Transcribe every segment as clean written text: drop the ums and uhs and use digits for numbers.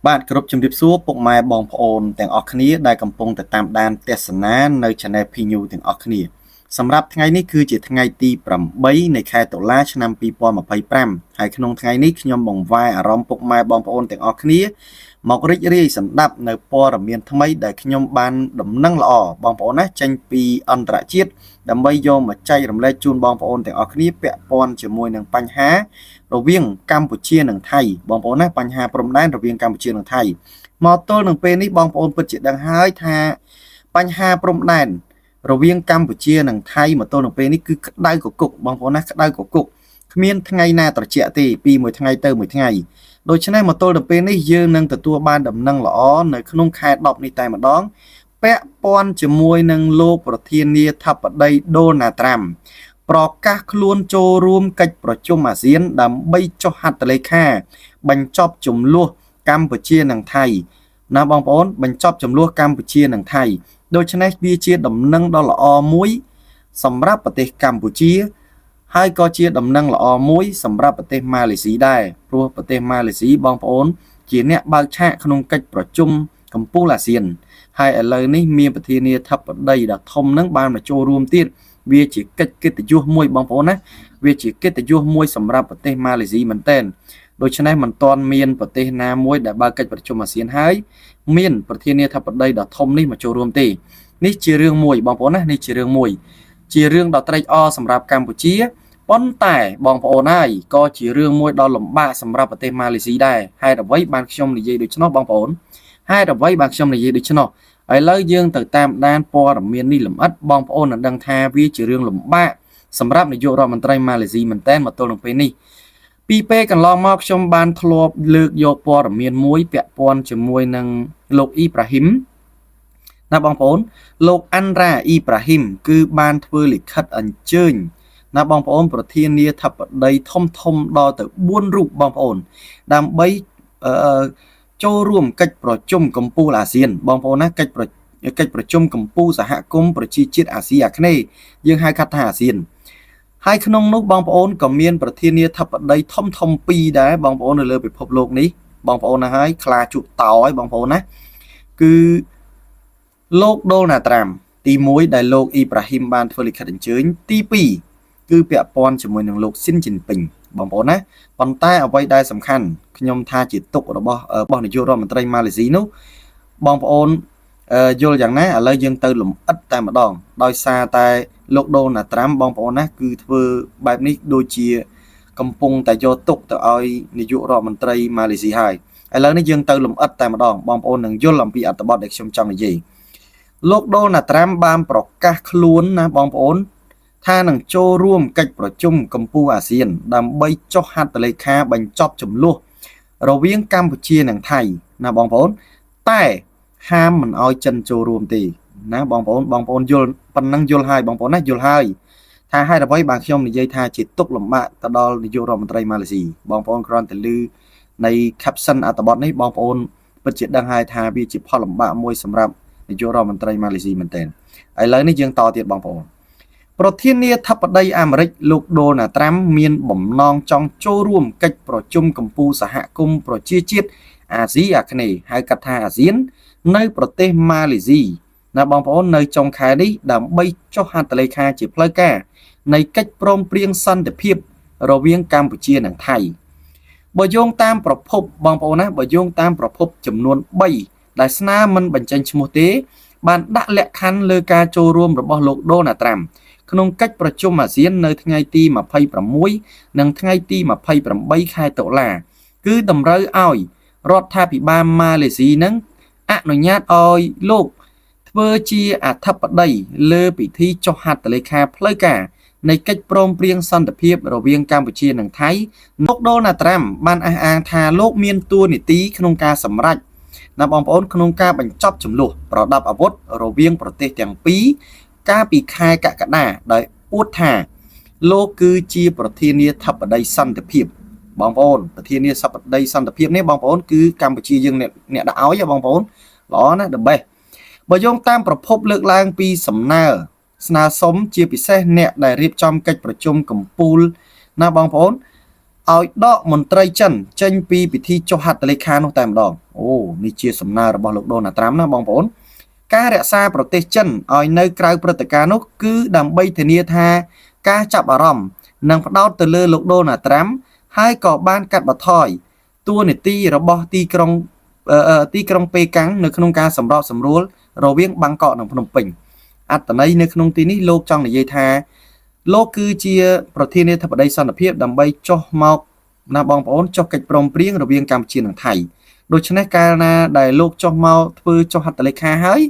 បាទគោរពជំរាបសួរពុកម៉ែបងប្អូនទាំងអស់គ្នាដែលកំពុងតែតាមដានទស្សនានៅ Channel P News ទាំងអស់គ្នាសម្រាប់ថ្ងៃនេះគឺជាថ្ងៃទី8នៃខែតុលាឆ្នាំ2025ហើយក្នុងថ្ងៃនេះខ្ញុំបង្វែរអារម្មណ៍ពុកម៉ែបងប្អូនទាំងអស់គ្នាមករីករាយសម្ដាប់នៅព័ត៌មានថ្មីដែលខ្ញុំបានដំណឹងល្អបងប្អូនណាចេញពីអន្តរជាតិដើម្បីយកមកចែករំលែកជូនបងប្អូនទាំងអស់គ្នាពាក់ព័ន្ធជាមួយនឹងបញ្ហា រវាងកម្ពុជានិងថៃបងប្អូនណាបញ្ហាព្រំដែនរវាងកម្ពុជានិងថៃមកទល់នឹងពេលនេះបងប្អូនពិតជាដឹងហើយថាបញ្ហាព្រំដែនរវាងកម្ពុជានិងថៃមកទល់នឹងពេលនេះគឺក្តៅកគុកបងប្អូនណាក្តៅកគុកគ្មានថ្ងៃណាត្រជាក់ទេពីមួយថ្ងៃទៅមួយថ្ងៃដូច្នេះមកទល់នឹងពេលនេះយើងនឹងទទួលបានដំណឹងល្អនៅក្នុងខែ10នេះតែម្ដងពាក់ព័ន្ធជាមួយនឹងលោកប្រធានាធិបតីដូណាល់ត្រាំ ប្រកាសខ្លួនចូលរួមកិច្ចប្រជុំអាស៊ានដើម្បីចុះហត្ថលេខាបញ្ចប់ជម្លោះកម្ពុជានិងថៃណាបងប្អូនបញ្ចប់ជម្លោះកម្ពុជានិងថៃដូច្នេះវាជាដំណឹងដ៏ល្អមួយសម្រាប់ប្រទេសកម្ពុជា ហើយក៏ជាដំណឹងល្អមួយសម្រាប់ប្រទេសម៉ាឡេស៊ីដែរព្រោះប្រទេសម៉ាឡេស៊ីបងប្អូនជាអ្នកបើកឆាកក្នុងកិច្ចប្រជុំកម្ពុជាអាស៊ានហើយឥឡូវនេះមានប្រធានាធិបតីដ៏ធំនឹងបានមកចូលរួមទៀតវាជាកិច្ចកិត្តិយសមួយបងប្អូនណាវាជាកិត្តិយសមួយសម្រាប់ប្រទេសម៉ាឡេស៊ីមែនទែនដូច្នេះមិនទាន់មានប្រទេសណាមួយដែលបើកកិច្ចប្រជុំអាស៊ានហើយមានប្រធានាធិបតីដ៏ធំនេះមកចូលរួមទេនេះជារឿងមួយបងប្អូនណានេះជារឿងមួយជារឿងដ៏ត្រេកអរសម្រាប់កម្ពុជាប៉ុន្តែបងប្អូនហើយក៏ជារឿងមួយដ៏លំបាកសម្រាប់ប្រទេសម៉ាឡេស៊ីដែរហេតុអ្វីបានខ្ញុំនិយាយដូច្នោះបងប្អូនហេតុអ្វីបានខ្ញុំនិយាយដូច្នោះឥឡូវយើងទៅតាមដានព័ត៌មាននេះលម្អិតបងប្អូននឹងដឹងថាវាជារឿងលំបាកសម្រាប់នាយករដ្ឋមន្ត្រីម៉ាឡេស៊ីមែនទែនមកទល់នឹងពេលនេះពីពេលកន្លងមកខ្ញុំបានធ្លាប់លើកយកព័ត៌មានមួយពាក់ព័ន្ធជាមួយនឹងលោកអ៊ីប្រាហ៊ីមណាបងប្អូនលោកអាន់រ៉ាអ៊ីប្រាហ៊ីមគឺបានធ្វើលិខិតអញ្ជើញណាបងប្អូនប្រធានាធិបតីធំធំដល់ទៅ4រូបបងប្អូនដើម្បីអឺចូលរួមកិច្ចប្រជុំកម្ពុជាអាស៊ានបងប្អូនណាកិច្ចប្រកិច្ចប្រជុំកម្ពុជាសហគមន៍ប្រជាជាតិអាស៊ីអាគ្នេយ៍យើងហៅកាត់ថាអាស៊ានហើយក្នុងនោះបងប្អូនក៏មានប្រធានាធិបតីធំធំពីរដែរបងប្អូននៅលើពិភពលោកនេះបងប្អូនណាហើយខ្លាជក់តោហើយបងប្អូនណាគឺលោកដូណាល់ត្រាំទី1ដែលលោកអ៊ីប្រាហ៊ីមបានធ្វើលិខិតអញ្ជើញទី2គឺពាក់ព័ន្ធជាមួយនឹងលោកស៊ីនជីនពីងបងប្អូនណាប៉ុន្តែអ្វីដែលសំខាន់ខ្ញុំថាជាទុករបស់របស់នាយករដ្ឋមន្ត្រីម៉ាឡេស៊ីនោះបងប្អូនយល់យ៉ាងណាឥឡូវយើងទៅលំអិតតែម្ដងដោយសារតែលោកដូណាល់ត្រាំបងប្អូនណាគឺធ្វើបែបនេះដូចជាកំពុងតែយកទុកទៅឲ្យនាយករដ្ឋមន្ត្រីម៉ាឡេស៊ីហើយឥឡូវនេះយើងទៅលំអិតតែម្ដងបងប្អូននឹងយល់អំពីអត្ថបទដែលខ្ញុំចង់និយាយលោកដូណាល់ត្រាំបានប្រកាសខ្លួនណាបងប្អូនថានឹងចូលរួមកិច្ចប្រជុំកម្ពុជាអាស៊ានដើម្បីចុះហត្ថលេខាបញ្ចប់ចំនួនរវាងកម្ពុជានិងថៃណាបងប្អូនតែហាមមិនឲ្យចិនចូលរួមទេណាបងប្អូនបងប្អូនយល់ប៉ុណ្ណឹងយល់ហើយបងប្អូនណាយល់ហើយថាហេតុអ្វីបានខ្ញុំនិយាយថាជាទុកលំបាកទៅដល់នាយករដ្ឋមន្ត្រីម៉ាឡេស៊ីបងប្អូនគ្រាន់តែឮនៃ caption អត្ថបទនេះបងប្អូនពិតជាដឹងហើយថាវាជាផលលំបាកមួយសម្រាប់នាយករដ្ឋមន្ត្រីម៉ាឡេស៊ីមែនទែនឥឡូវនេះយើងតទៀតបងប្អូនប្រធានាធិបតីអាមេរិកលោកដូណាល់ត្រាំមានបំណងចង់ចូលរួមកិច្ចប្រជុំកម្ពុជាសហគមន៍ប្រជាជាតិអាស៊ីអាគ្នេយ៍ហៅកាត់ថាអាស៊ាននៅប្រទេសម៉ាឡេស៊ីណាបងប្អូននៅចុងខែនេះដើម្បីចុះហត្ថលេខាជាផ្លូវការនៃកិច្ចព្រមព្រៀងសន្តិភាពរវាងកម្ពុជានិងថៃបើយោងតាមប្រភពបងប្អូនណាបើយោងតាមប្រភពចំនួន3ដែលស្នើមិនបញ្ចេញឈ្មោះទេបានដាក់លក្ខខណ្ឌលើការចូលរួមរបស់លោកដូណាល់ត្រាំក្នុងកិច្ចប្រជុំអាស៊ាននៅថ្ងៃទី26និងថ្ងៃទី28ខែតុលាគឺតម្រូវឲ្យរដ្ឋាភិបាលម៉ាឡេស៊ីនឹងអនុញ្ញាតឲ្យលោកធ្វើជាអធិបតីលើពិធីចុះហត្ថលេខាផ្លូវការនៃកិច្ចព្រមព្រៀងសន្តិភាពរវាងកម្ពុជានិងថៃលោកដូណាល់ត្រាំបានអះអាងថាលោកមានតួនាទីក្នុងការសម្រេចណាបងប្អូនក្នុងការបញ្ចប់ចំនួនប្រដាប់អាវុធរវាងប្រទេសទាំងពីរកាលពីខែកក្កដាដោយអួតថាលោកគឺជាប្រធានាធិបតីសន្តិភាពបងប្អូនប្រធានាធិបតីសន្តិភាពនេះបងប្អូនគឺកម្ពុជាយើងអ្នកដាក់ឲ្យបងប្អូនល្អណាស់ the best បើយោងតាមប្រភពលើកឡើងពីសំណើស្នើសុំជាពិសេសអ្នកដែលរៀបចំកិច្ចប្រជុំកម្ពុជាណាបងប្អូន ឲ្យដកមន្ត្រីចិនចេញពីពិធីចុះហត្ថលេខានោះតែម្ដងអូនេះជាសំណើរបស់លោកដូណាល់ត្រាំណាបងប្អូនការរក្សាប្រទេសចិនឲ្យនៅក្រៅព្រឹត្តិការណ៍នោះគឺដើម្បីធានាថាការចាប់អារម្មណ៍និងផ្ដោតទៅលើលោកដូណាល់ត្រាំហើយក៏បានកាត់បន្ថយតួនាទីរបស់ទីក្រុងប៉េកាំងនៅក្នុងការសម្របសម្រួលរវាងបាងកកនិងភ្នំពេញអត្តន័យនៅក្នុងទីនេះលោកចង់និយាយថាលោកគឺជាប្រធានាធិបតីសន្តិភាពដើម្បីចុះមកណាបងប្អូនចុះកិច្ចព្រមព្រៀងរវាងកម្ពុជានិងថៃដូច្នេះកាលណាដែលលោកចុះមកធ្វើចុះហត្ថលេខាហើយ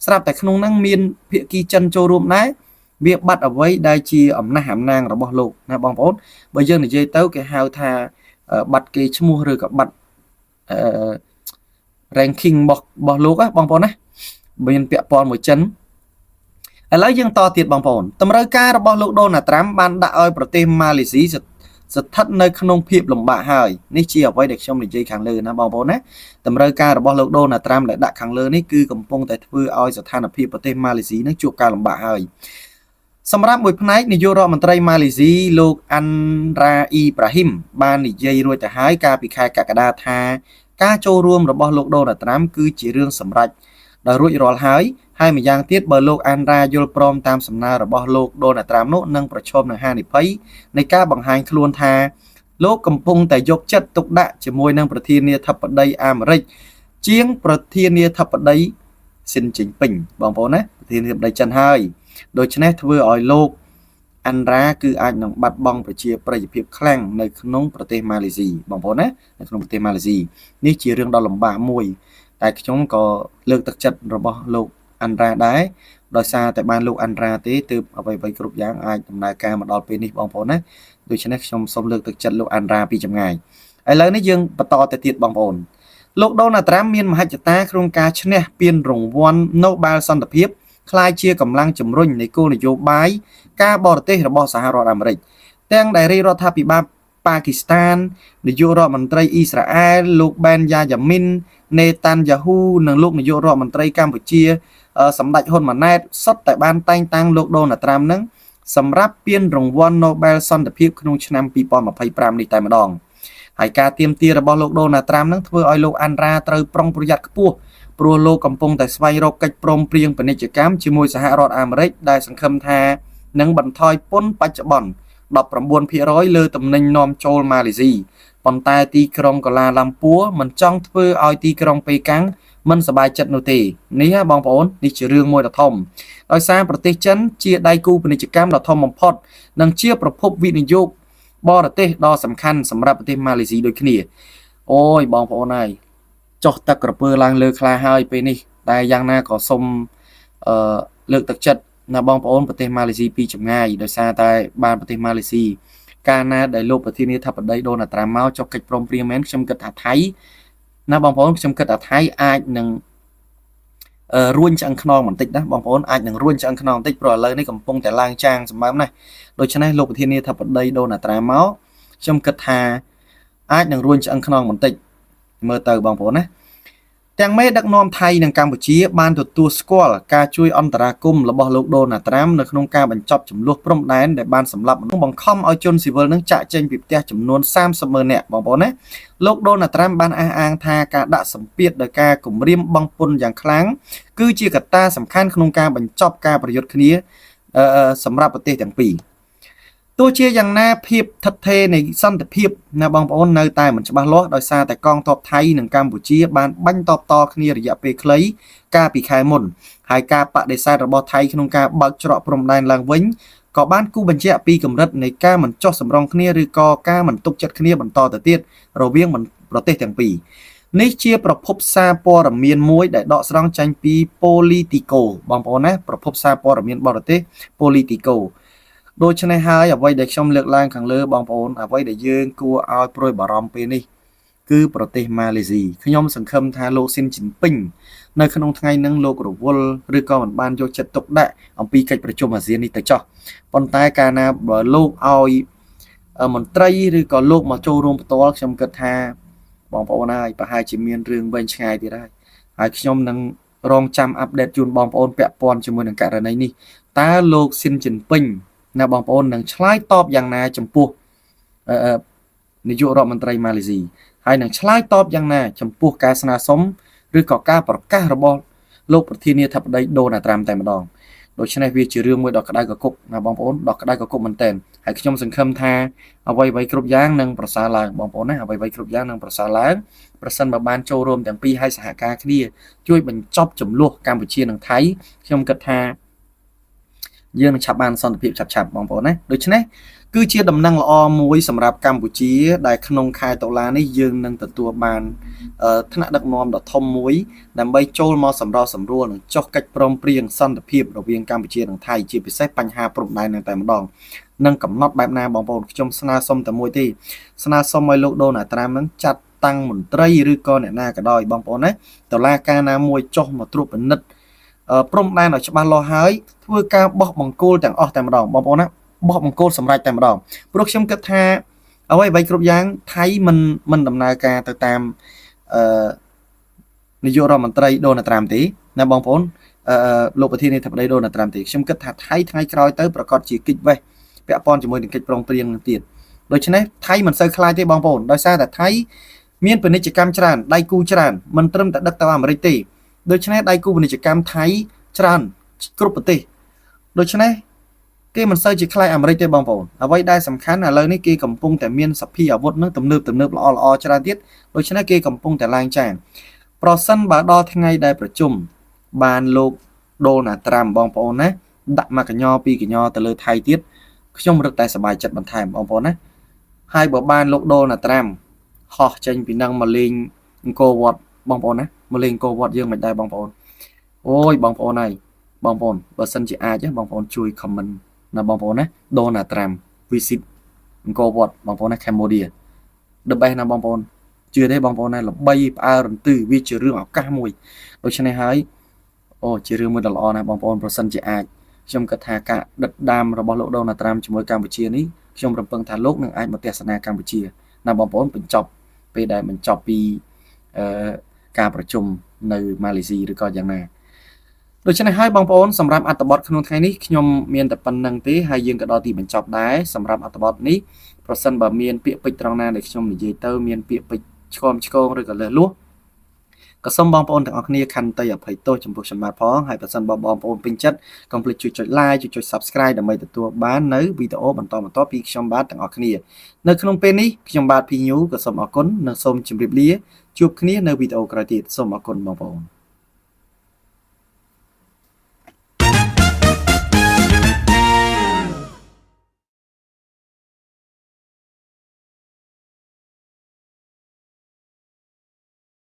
ស្រាប់តែក្នុងហ្នឹងមានភាគីចិនចូលរួមដែរវាបាត់អ្វីដែលជាអំណះអំណាងរបស់លោកណាបងប្អូនបើយើងនិយាយទៅគេហៅថាបាត់គេឈ្មោះឬក៏បាត់អឺ ranking របស់លោកណាបងប្អូនណាមានពាក់ព័ន្ធមួយចិនឥឡូវយើងតទៀតបងប្អូនតម្រូវការរបស់លោកដូណាល់ត្រាំបានដាក់ឲ្យប្រទេសម៉ាឡេស៊ីស្ថិតនៅក្នុងភាពលំបាកហើយនេះជាអ្វីដែលខ្ញុំនិយាយខាងលើណាបងប្អូនណាតម្រូវការរបស់លោកដូណាល់ត្រាំដែលដាក់ខាងលើនេះគឺកំពុងតែធ្វើឲ្យស្ថានភាពប្រទេសម៉ាឡេស៊ីនឹងជួបការលំបាកហើយសម្រាប់មួយផ្នែកនាយករដ្ឋមន្ត្រីម៉ាឡេស៊ីលោកអាន់រ៉ាអ៊ីប្រាហ៊ីមបាននិយាយរួចទៅហើយកាលពីខែកក្កដាថាការចូលរួមរបស់លោកដូណាល់ត្រាំគឺជារឿងសម្រេចដោយរួចរាល់ហើយហើយម្យ៉ាងទៀតបើលោកអានរ៉ាយល់ព្រមតាមសំណើរបស់លោកដូណាល់ត្រាំនោះនឹងប្រឈមនឹងហានិភ័យនៃការបង្ហាញខ្លួនថាលោកកំពុងតែយកចិត្តទុកដាក់ជាមួយនឹងប្រធានាធិបតីអាមេរិកជាងប្រធានាធិបតីស៊ីនជីនពីងបងប្អូនណាប្រធានាធិបតីចិនហើយដូច្នេះធ្វើឲ្យលោកអាន់រ៉ាគឺអាចនឹងបាត់បង់ប្រជាប្រិយភាពខ្លាំងនៅក្នុងប្រទេសម៉ាឡេស៊ីបងប្អូនណានៅក្នុងប្រទេសម៉ាឡេស៊ីនេះជារឿងដ៏លំបាកមួយតែខ្ញុំក៏លើកទឹកចិត្តរបស់លោកអាន់រ៉ាដែរដោយសារតែបានលោកអាន់រ៉ាទេទើបអ្វីៗគ្រប់យ៉ាងអាចដំណើរការមកដល់ពេលនេះបងប្អូនណាដូច្នេះខ្ញុំសូមលើកទឹកចិត្តលោកអាន់រ៉ាពីចម្ងាយឥឡូវនេះយើងបន្តទៅទៀតបងប្អូនលោកដូណាល់ត្រាំមានមហិច្ឆតាក្នុងការឈ្នះពានរង្វាន់ Nobel សន្តិភាពក្លាយជាកម្លាំងជំរុញនៃគោលនយោបាយការបរទេសរបស់សហរដ្ឋអាមេរិកទាំងដែលរាជរដ្ឋាភិបាលប៉ាគីស្ថាននាយករដ្ឋមន្ត្រីអ៊ីស្រាអែលលោកបែនយ៉ាយ៉ាមីននេតាន់យ៉ាហ៊ូនិងលោកនាយករដ្ឋមន្ត្រីកម្ពុជាសម្ដេចហ៊ុនម៉ាណែតសុទ្ធតែបានតែងតាំងលោកដូណាល់ត្រាំនឹងសម្រាប់ពានរង្វាន់ Nobel សន្តិភាពក្នុងឆ្នាំ2025នេះតែម្ដងហើយការទៀមទារបស់លោកដូណាល់ត្រាំនឹងធ្វើឲ្យលោកអាន់រ៉ាត្រូវប្រុងប្រយ័ត្នខ្ពស់ព្រោះលោកកំពុងតែស្វែងរកកិច្ចព្រមព្រៀងពាណិជ្ជកម្មជាមួយសហរដ្ឋអាមេរិកដែលសង្ឃឹមថានឹងបន្ថយពន្ធបច្ចុប្បន្ន19%លើទំនិញនាំចូលម៉ាឡេស៊ីប៉ុន្តែទីក្រុងកូឡាឡាំពួរមិនចង់ធ្វើឲ្យទីក្រុងប៉េកាំងមិនសប្បាយចិត្តនោះទេនេះហ៎បងប្អូននេះជារឿងមួយដ៏ធំដោយសារប្រទេសចិនជាដៃគូពាណិជ្ជកម្មដ៏ធំបំផុតនិងជាប្រភពវិនិយោគបរទេសដ៏សំខាន់សម្រាប់ប្រទេសម៉ាឡេស៊ីដូចគ្នាអូយបងប្អូនហើយចុះទឹកក្រពើឡើងលើខ្លាហើយពេលនេះតែយ៉ាងណាក៏សូមអឺលើកទឹកចិត្តណាបងប្អូនប្រទេសម៉ាឡេស៊ីពីចម្ងាយដោយសារតែបានប្រទេសម៉ាឡេស៊ីកាលណាដែលលោកប្រធានាធិបតីដូណាល់ត្រាំមកចុះកិច្ចព្រមព្រៀងមែនខ្ញុំគិតថាថៃណាបងប្អូនខ្ញុំគិតថាថៃអាចនឹងរួញឆ្អឹងខ្នងបន្តិចណាបងប្អូនអាចនឹងរួញឆ្អឹងខ្នងបន្តិចព្រោះឥឡូវនេះកំពុងតែឡើងចាងសម្បើមណាស់ដូច្នេះលោកប្រធានាធិបតីដូណាល់ត្រាំមកខ្ញុំគិតថាអាចនឹងរួញឆ្អឹងខ្នងបន្តិចមើលទៅបងប្អូនណាទាំងមេដឹកនាំថៃនិងកម្ពុជាបានទទួលស្គាល់ការជួយអន្តរាគមន៍របស់លោកដូណាល់ត្រាំនៅក្នុងការបញ្ចប់ចំនួនព្រំដែនដែលបានសម្លាប់មនុស្សបង្ខំឲ្យជនស៊ីវិលនឹងចាក់ចេញពីផ្ទះចំនួន30ម៉ឺននាក់បងប្អូនណាលោកដូណាល់ត្រាំបានអះអាងថាការដាក់សម្ពាធដោយការគំរាមបង់ពន្ធយ៉ាងខ្លាំងគឺជាកត្តាសំខាន់ក្នុងការបញ្ចប់ការប្រយុទ្ធគ្នាសម្រាប់ប្រទេសទាំងពីរទោះជាយ៉ាងណាភាពថិតថេរនៃសន្តិភាពណាបងប្អូននៅតែមិនច្បាស់លាស់ដោយសារតែកងទ័ពថៃនិងកម្ពុជាបានបាញ់តបតគ្នារយៈពេលខ្លីកាលពីខែមុនហើយការបដិសេធរបស់ថៃក្នុងការបើកច្រកព្រំដែនឡើងវិញក៏បានគូបញ្ជាក់ពីកម្រិតនៃការមិនចុះសម្រុងគ្នាឬក៏ការមិនទុកចិត្តគ្នាបន្តទៅទៀតរវាងប្រទេសទាំងពីរនេះជាប្រភពសារព័ត៌មានមួយដែលដកស្រង់ចេញពី Politico បងប្អូនណាប្រភពសារព័ត៌មានបរទេស Politico ដូច្នេះហើយអ្វីដែលខ្ញុំលើកឡើងខាងលើបងប្អូនអ្វីដែលយើងគួរឲ្យព្រួយបារម្ភពេលនេះគឺប្រទេសម៉ាឡេស៊ីខ្ញុំសង្ឃឹមថាលោកស៊ីនជីនពីងនៅក្នុងថ្ងៃហ្នឹងលោករវល់ឬក៏មិនបានយកចិត្តទុកដាក់អំពីកិច្ចប្រជុំអាស៊ាននេះទៅចោះប៉ុន្តែកាលណាបើលោកឲ្យមន្ត្រីឬក៏លោកមកចូលរួមផ្ទាល់ខ្ញុំគិតថាបងប្អូនហើយប្រហែលជាមានរឿងវែងឆ្ងាយទៀតហើយហើយខ្ញុំនឹងរងចាំអាប់ដេតជូនបងប្អូនពាក់ព័ន្ធជាមួយនឹងករណីនេះតើលោកស៊ីនជីនពីងណាបងប្អូននឹងឆ្លើយតបយ៉ាងណាចំពោះអឺ នាយករដ្ឋមន្ត្រីម៉ាឡេស៊ីហើយនឹងឆ្លើយតបយ៉ាងណាចំពោះការស្នើសុំឬក៏ការប្រកាសរបស់លោកប្រធានាធិបតីដូណាល់ត្រាំតែម្ដងដូច្នេះវាជារឿងមួយដ៏ក្តៅកគុកណាបងប្អូនដ៏ក្តៅកគុកមែនទែនហើយខ្ញុំសង្ឃឹមថាអ្វីៗគ្រប់យ៉ាងនឹងប្រសើរឡើងបងប្អូនណាអ្វីៗគ្រប់យ៉ាងនឹងប្រសើរឡើងប្រសិនបើបានចូលរួមទាំងពីរហើយសហការគ្នាជួយបញ្ចប់ចំនួនកម្ពុជានិងថៃខ្ញុំគិតថាយើងនឹងឆាប់បានសន្តិភាពឆាប់ៗបងប្អូនណាដូច្នេះគឺជាដំណឹងល្អមួយសម្រាប់កម្ពុជាដែលក្នុងខែតុលានេះយើងនឹងទទួលបានថ្នាក់ដឹកនាំដ៏ធំមួយដើម្បីចូលមកសម្របសម្រួលនិងចុះកិច្ចព្រមព្រៀងសន្តិភាពរវាងកម្ពុជានិងថៃជាពិសេសបញ្ហាព្រំដែននឹងតែម្ដងនឹងកំណត់បែបណាបងប្អូនខ្ញុំស្នើសុំតែមួយទេស្នើសុំឲ្យលោកដូណាល់ត្រាំនឹងចាត់តាំងមន្ត្រីឬក៏អ្នកណាក៏ដោយបងប្អូនណាតុលាការណាមួយចុះមកត្រួតពិនិត្យព្រំដែនឲ្យច្បាស់លាស់ហើយធ្វើការបោះបង្គោលទាំងអស់តែម្ដងបងប្អូនណាបោះបង្គោលសម្រាប់តែម្ដងព្រោះខ្ញុំគិតថាអ្វីៗគ្រប់យ៉ាងថៃមិនដំណើរការទៅតាមអឺនាយករដ្ឋមន្ត្រីដូណាល់ត្រាំទេណាបងប្អូនអឺលោកប្រធានាធិបតីដូណាល់ត្រាំទេខ្ញុំគិតថាថៃថ្ងៃក្រោយទៅប្រកាសជាកិច្ចវេះពាក់ព័ន្ធជាមួយនឹងកិច្ចព្រមព្រៀងនឹងទៀតដូច្នេះថៃមិនសូវខ្លាចទេបងប្អូនដោយសារតែថៃមានពាណិជ្ជកម្មច្រើនដៃគូច្រើនមិនត្រឹមតែដឹកទៅអាមេរិកទេដូច្នេះដៃគូពាណិជ្ជកម្មថៃច្រើនគ្រប់ប្រទេសដូច្នេះគេមិនសូវជាខ្លាចអាមេរិកទេបងប្អូនអ្វីដែលសំខាន់ឥឡូវនេះគេកំពុងតែមានសភាអាវុធនឹងទំនើបទំនើបល្អល្អច្រើនទៀតដូច្នេះគេកំពុងតែឡើងចានប្រសិនបើដល់ថ្ងៃដែលប្រជុំបានលោកដូណាល់ត្រាំបងប្អូនណាដាក់មកកញ្ញពីរកញ្ញទៅលើថៃទៀតខ្ញុំរឹតតែសប្បាយចិត្តបន្ថែមបងប្អូនណាហើយបើបានលោកដូណាល់ត្រាំហោះចេញពីនឹងមកលេងអង្គរវត្តបងប្អូនណាមកលេងអង្គរវត្តយើងមិនដែរបងប្អូនអូយបងប្អូនហើយបងប្អូនបើសិនជាអាចបងប្អូនជួយ comment ណាបងប្អូនណាដូណាល់ត្រាំ visit អង្គរវត្តបងប្អូនណា Cambodia the best ណាបងប្អូនជឿទេបងប្អូនណាល្បីផ្អើរន្ទឺវាជារឿងឱកាសមួយដូច្នេះហើយអូជារឿងមួយដ៏ល្អណាស់បងប្អូនប្រសិនជាអាចខ្ញុំគិតថាការដិតដាមរបស់លោកដូណាល់ត្រាំជាមួយកម្ពុជានេះខ្ញុំរំពឹងថាលោកនឹងអាចមកទស្សនាកម្ពុជាណាបងប្អូនបញ្ចប់ពេលដែលបញ្ចប់ពីអឺការប្រជុំនៅម៉ាឡេស៊ីឬក៏យ៉ាងណាដូច្នេះហើយបងប្អូនសម្រាប់អត្ថបទក្នុងថ្ងៃនេះខ្ញុំមានតែប៉ុណ្្នឹងទេហើយយើងក៏ដល់ទីបញ្ចប់ដែរសម្រាប់អត្ថបទនេះប្រសិនបើមានពាក្យពេចន៍ត្រង់ណាដែលខ្ញុំនិយាយទៅមានពាក្យពេចន៍ឆ្គាំឆ្គងឬក៏លើសលួសក៏សូមបងប្អូនទាំងអស់គ្នាខន្តីអភ័យទោសចំពោះខ្ញុំបាទផងហើយប្រសិនបើបងប្អូនពេញចិត្តកុំភ្លេចជួយចុច like ជួយចុច Subscribe ដើម្បីទទួលបាននៅវីដេអូបន្តបន្តពីខ្ញុំបាទទាំងអស់គ្នានៅក្នុងពេលនេះខ្ញុំបាទ P New ក៏សូមអរគុណនិងសូមជម្រាបលាជួបគ្នានៅវីដេអូក្រោយទៀតសូមអរគុណបងប្អូន។